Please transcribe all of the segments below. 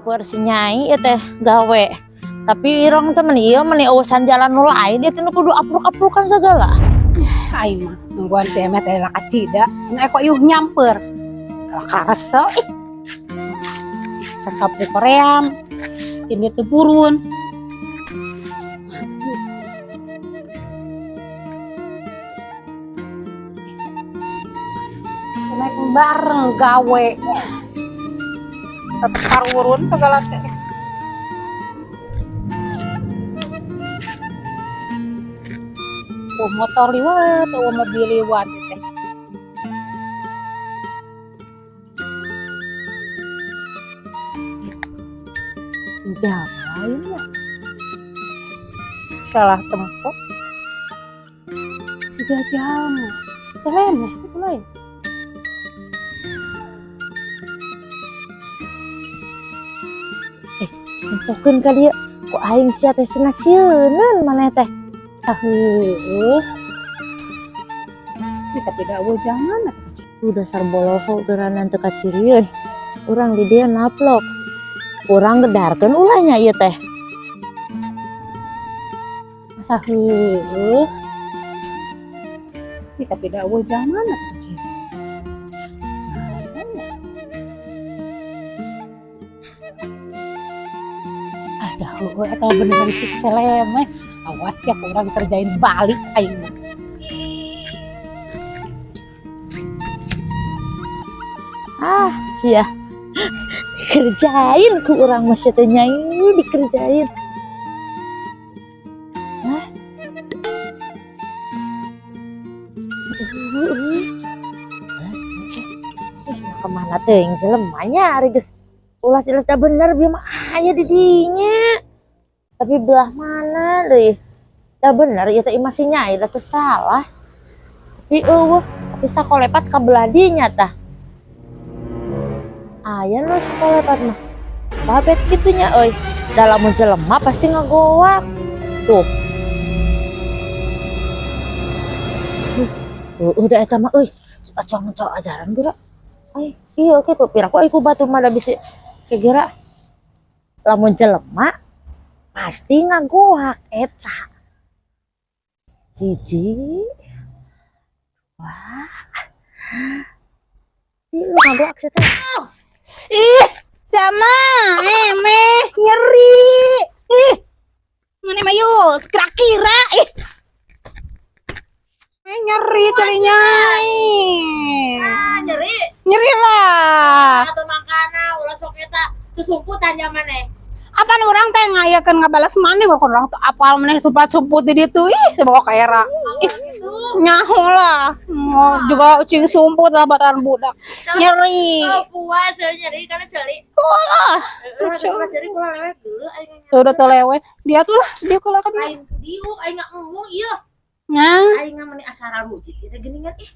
Nyamper si Nyai ieu teh gawe. Tapi irong teh meni ieu meni eueusan jalan nu lain ieu teh nu kudu apruk-aprukan segala. Aing mah nungguan si Emet teh ka Cida. Cenah kok iuh nyamper. Kalau karesel ih. Sasapu koream. Ini teu purun. Cenah bareng gawe. Tetep parurun segala teh. Oh, motor liwat, oh, mobil liwat teh. Di jalan lain ya. Salah tempat. Siga jalma. Seleneh itu lain. Nempokeun ka dieu. Ku aing sia teh cenah sieuneun maneh teh. Ah, heueuh. Ih, tapi da eueuh jangan atuh kecil. Tuh dasar boloho geuranan teu kacirieun. Urang di dieu naplok. Urang gedarkeun ulahnya ieu teh. Masa heueuh. Ih, tapi da eueuh jangan atuh kecil. Ah, dah heueuh eta mah beneran si Celemeh. Awas ya kurang kerjain balik aing mah. Ah, sia. Dikerjain ku urang mah sia teh Nyai, dikerjain. Hah? Ih, nah kemana teuing jelema nya ari geus ulah jelas dah bener bieu mah aya di dinya. Tapi belah mana deui? Dah bener ieu teh imah si Nyai da teu salah. Tapi eueuh, tapi sakolepat ka belah dinya tah. Aya nu sakolepat mah. Babet kitu nya euy. Da lamun jelema pasti ngagoak. Tuh. Udah eta mah euy. Acong-acong ajaran geura. Ai, iya kitu piraku ai ku batu mah da bisi kegera. Lamun jelema pasti ngagoak eta. Siji. Wah. Ih, lu ngagoak sih teh. Ih, sama emeh nyeri. Ih. Mana mah yuk, kira-kira ih. Eh, nyeri celinya. Ah, nyeri. Nyeri lah. Atau mangkana ulah sok eta susumputan maneh. Apaan orang teh ngayakeun ngabalas maneh bakal orang tuh apal maneh sumpat-sumput di ditu ih bawa ka era. Ih, nyaho lah. Oh, juga ucing sumput lah bataran budak. Nyeri. Oh, puas ya nyeri karena celi. Ulah. Heeh, celi kula lewek geuleuh aing Tuh udah telewe. Dia tuh lah, dia kula kan. Aing diuk aing ngomong ieu. Nah, Aing meni asara rujit ieu teh geuningan ih.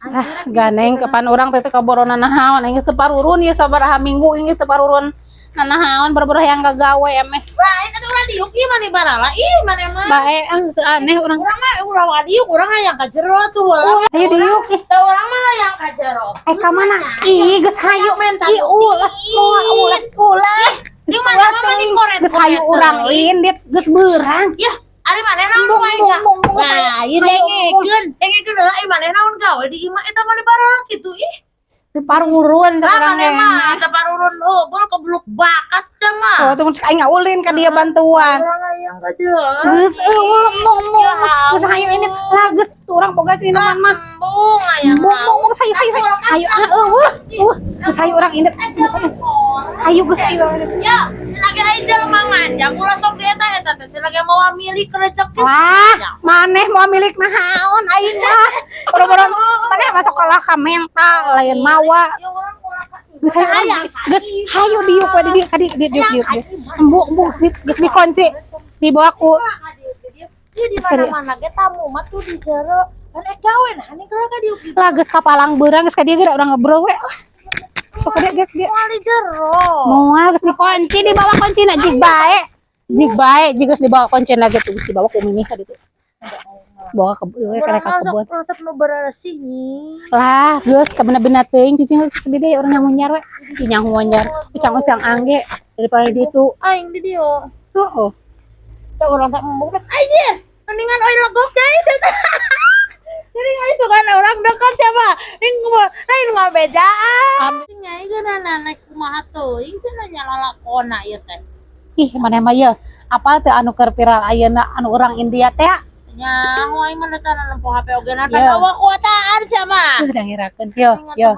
ah, ganeng kapan orang teh kaborona nahaon aing geus teu parurun ieu sabaraha minggu aing geus teu parurun nanahaon boro-boro hayang gagawe emeh. Lain atuh ulah diuk ieu maneh barala ih maneh mah. Bae ah teu aneh urang. Urang mah ulah wa diuk urang hayang ka jero tuh ulah. Ayo diuk ih. Teu urang mah hayang ka jero. Eh ka mana? Ih geus hayu. Ih ulah moal ulah ulah. Di mana mah meni koret. Geus hayu urang indit geus beurang. Yah, ari maneh naon Embung wae embung embung embung Nah, ieu dengekeun, dengekeun heula ieu maneh naon gawe di imah eta maneh barala kitu ih. Teu parurun Lah saurang maneh mah teu parurun heubeul kebluk bakat sia mah. Oh, tuh aing ngaulin ka dia bantuan. Urang hayang ka jero. Geus eueuh embung embung. Ya Geus hayu indit lah geus urang boga minuman mah. Embung hayang. Embung embung geus hayu hayu hayu. Hayu ah eueuh. Eueuh geus hayu urang indit. Hayu geus hayu urang indit. Ya, cenah ge aing jelema manjang ulah sok di eta eta teh cenah ge mawa milik rezeki. Lah, maneh mau milik nahaon aing mah. Boro-boro maneh masuk kalah ka mental lain mawa. Ya urang ulah ka Geus hayu urang geus hayu diuk we di dieu ka di diuk diuk. Embung embung geus dikunci. Dibawa ku Ieu di mana-mana ge tamu mah tuh di jero. Kan ek gawe nah nih ka diuk di lah geus kapalang beurang geus ka dieu ge da urang ngobrol we lah. Pokoknya geus dia moal di jero. moal geus dikunci dibawa kuncina jig bae. Jig bae jig geus dibawa kuncina gitu geus dibawa ku mimih ka ditu. Bawa ke we Urang ka kebun. resep nu beresih nih. Lah, geus kabener-bener teuing cicing geus di dieu urang nyamunyar we. Ih nyamunyar, ucang-ucang angge. Daripada di ditu. Aing di dieu. Heeh. Teh urang teh embung teh anjir. Mendingan euy legok, guys. Jadi aing suka orang dekat siapa? Ini lain ngabejaan. Nyai geuna naik kumaha teuing cenah nya lalakona ieu teh. Ih, maneh mah ye. Apal teu anu keur viral ayeuna anu urang India teh? Nyaho aing mah teh nempo HP oge na Ya. bawa kuotaan siapa? Udah ngirakeun. Yo, yo.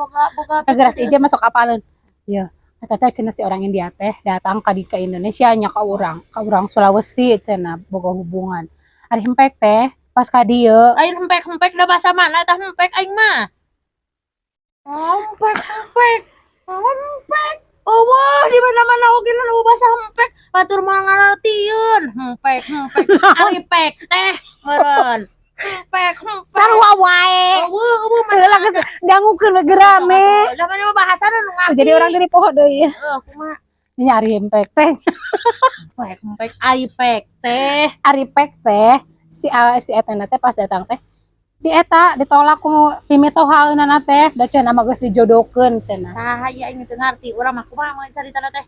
Geras ieu masuk apaleun. Yo. Eta teh cenah si orang India teh datang ka di ke Indonesia nya ka urang Sulawesi cenah boga hubungan. Ari hempek teh pas ka dieu. Aing hempek-hempek da bahasa mana tah hempek aing mah? Hempek hempek. Hempek. Oh wah, di mana-mana oge nu bahasa hempek. Batur mah ngalartieun. Hempek hempek. Ari pek teh meureun. Hempek hempek. Sarua wae. Eueuh eueuh. Heula geus dangukeun we gerame. Da mana mah bahasana nu ngarti. Jadi orang jadi poho deui. Heuh, kumaha? Nya ari hempek teh. Hempek hempek ai pek teh. Ari pek teh si eta teh pas datang teh di eta ditolak ku pimitohaeunana teh, da cenah mah geus dijodohkeun cenah. Saha ieu aing teu ngarti. Urang mah kumaha mah caritana teh?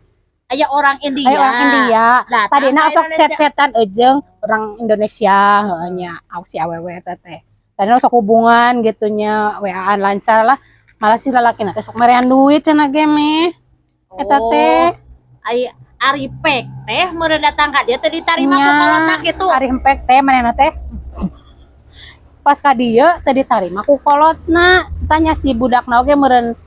Aya orang India. Aya orang India. Datang tadina ka sok Indonesia. Chat-chatan eujeung orang Indonesia heueuh nya, au si awewe eta teh. Tadina sok hubungan gitu nya, WA-an lancar lah. Malah si lalakina teh sok merean duit cenah ge meh. Eta teh. Ai ari pek teh meureun datang ka dieu teh ditarima ku Nya, kolotna kitu. Ari hempek teh manehna teh pas ka dieu teh ditarima ku kolotna. Tanya si budakna oge meureun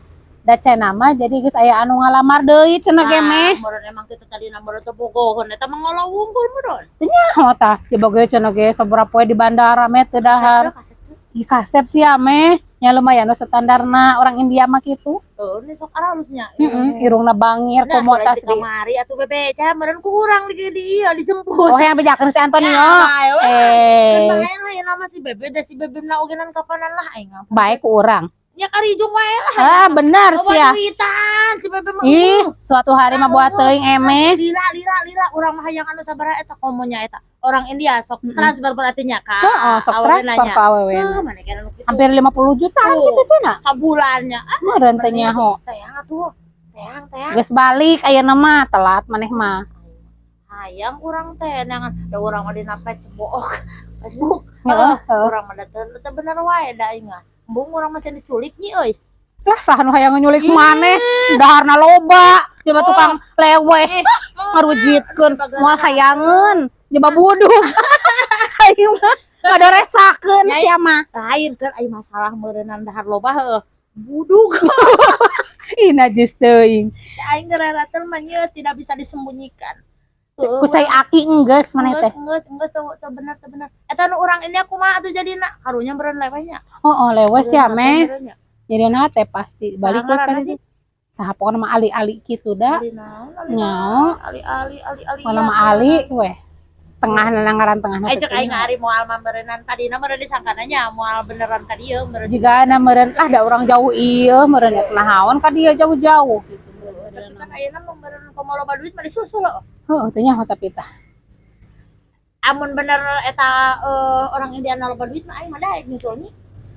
da cenah mah jadi geus aya anu ngalamar deui cenah ge meh. Meureun emang kitu tadina, meureun teu bogoheun eta mah ngolo wungkul meureun. Teu nyaho tah, diboga cenah ge sabaraha poe di bandara meh teu dahar. Kasep. Ih, kasep sih meh. Nya lumayan we standarna orang India mah kitu. Heeh, ini sok aralusnya. Heeh, irungna bangir Nah, komo tas di di. kamari atuh bebeja meureun ku urang di ieu dijemput. Oh, yang bejakeun si Antonio. Ya, bae we. Eh, Keun bae lah ya nama si Bebe da si Bebe na ogenan kapanan lah aing. Bae ku urang. Nya karijung wae lah. Ah, bener Bawa sih ya. duitan si Bebe mah. Ih, suatu hari mah buat teuing emeh. Lila lila lila urang mah hayang anu sabaraha eta komonya eta. Orang India sok transfer berarti nya ka. Heeh, sok awewe transfer nanya. ka awewe. Heuh, mana kira nu kitu. Hampir 50 jutaan Tuh. gitu cenah. Sabulannya. Ah, Meureun teh nyaho. teang atuh. Teang teang. Geus balik ayeuna mah telat maneh mah. Hayang urang teh neangan da urang mah dina Facebook. Facebook. Heeh, Heeh, heeh. urang mah da teu bener wae da aing mah. Embung urang masih diculik nyi euy. Lah, saha nu hayang nyulik maneh? Daharna loba, coba tukang leweh ngarujitkeun moal hayangeun, coba budug. Aing mah ngadoresakeun Nyai. sia mah. Lain kan aing masalah meureunnan dahar loba heuh. Budug. Ih, najis teuing. Aing gererateun mah nya tidak bisa disembunyikan. Ku cai aki enggeus maneh teh. Geus geus teu teu bener teu bener. Eta nu urang ini aku mah atuh jadina karunya meureun lewehnya. Heeh, leweh sia meh. Meureun nya. Jadi teh pasti balik we Saha ka ngaranna ditu. Saha pokona mah ali-ali kitu da. Ali naon ali? Nyaho. Naon? Ali ali ali ali. Pokona mah ali weh. Tengah ngaran tengahna Ai teh cek aing teu. ari moal mah meureunnan tadina meureun disangkana nya moal beneran ka dieu meureun. Jika na meureun lah da urang jauh ieu meureun eta nahaon ka dieu jauh-jauh gitu. Tapi kan ayeuna mah meureun komo loba duit mah disusul loh. Heeh, teu nyaho tapi tah. Amun bener eta orang India loba duit mah aing mah daek nyusul nih.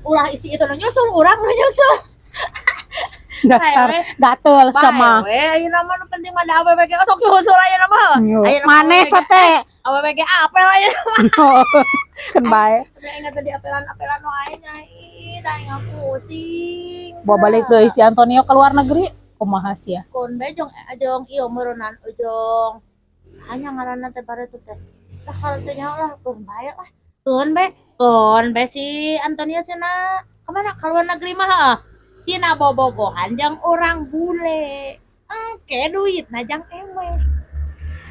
Ulah isi itu nu nyusul, urang nu nyusul. Dasar Bae we. gatel sama. Bae we ayeuna mah nu penting mah da awewe ge sok nyusul ayeuna mah. Ayeuna mah Maneh awewe ge- sate. Awewe ge apel ayeuna mah. Keun bae. Tapi aing tadi apelan-apelan wae nyai, da aing pusing. Bawa balik deui si Antonio ke luar negeri kumaha sia? Kun bae jong jong ieu meureunnan ujung hanya ngaranna teh bareto teh. Lah kalau teh nyaho lah keun bae lah. Keun bae, keun bae si Antonio cenah kemana ka luar negeri mah heuh. Cina bobogohan jang orang bule. Engke duitna jang emeh.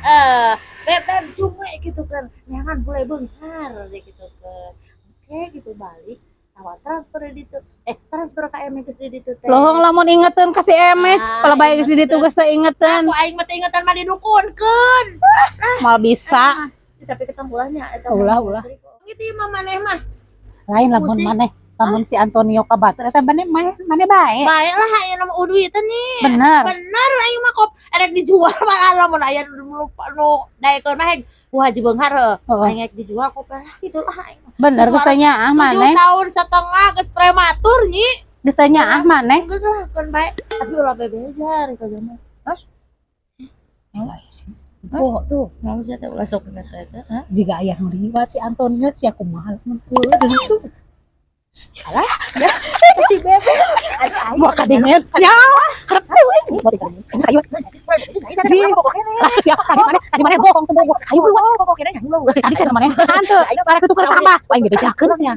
Eh, beb beb cuma gitu kan. Jangan bule benghar gitu kan. Oke gitu balik tawa transfer di ditu. Eh, transfer ka emeh geus di ditu teh. Lohong lamun ingeteun ka si emeh, Ah, kalau bae geus di ditu ingeteun. geus teu ingeteun. Aku aing mah teu ingetan mah didukunkeun. Moal bisa. Ah, tapi ketemu ulahnya eta mah. Ulah, ulah. Gitu mah maneh mah. Lain lamun Pusing. maneh, lamun si Antonio ka batur eta maneh maneh maneh bae. Bae lah aya nama duitan nih. Bener. Bener aing mah kop erek dijual malah lamun aya nu nu daekeun mah ku haji beunghar heuh. Heeh. Aing rek dijual kop lah gitu lah aing mah. Bener geus teh nyaah 7 maneh. tahun setengah geus prematur nyi. Geus teh nyaah maneh. Geus lah keun bae. Tapi ulah bebejar ka zaman. Hah? Jiga aya sih. Oh, tuh. Mau sia teh ulah sok eta eta. Hah? Jiga aya nu liwat si Anton geus sia kumaha lamun heueuh tuh. Alah, Si Bebe. buah kadengen. Ya, harap tuh euy. Buat ikan. Sayu. Ji. Lah siapa tadi mana bohong tuh bohong. Ayo buat. Tadi cenah mana? Hanteu, para ketukar tambah. Aing bebejakeun sia.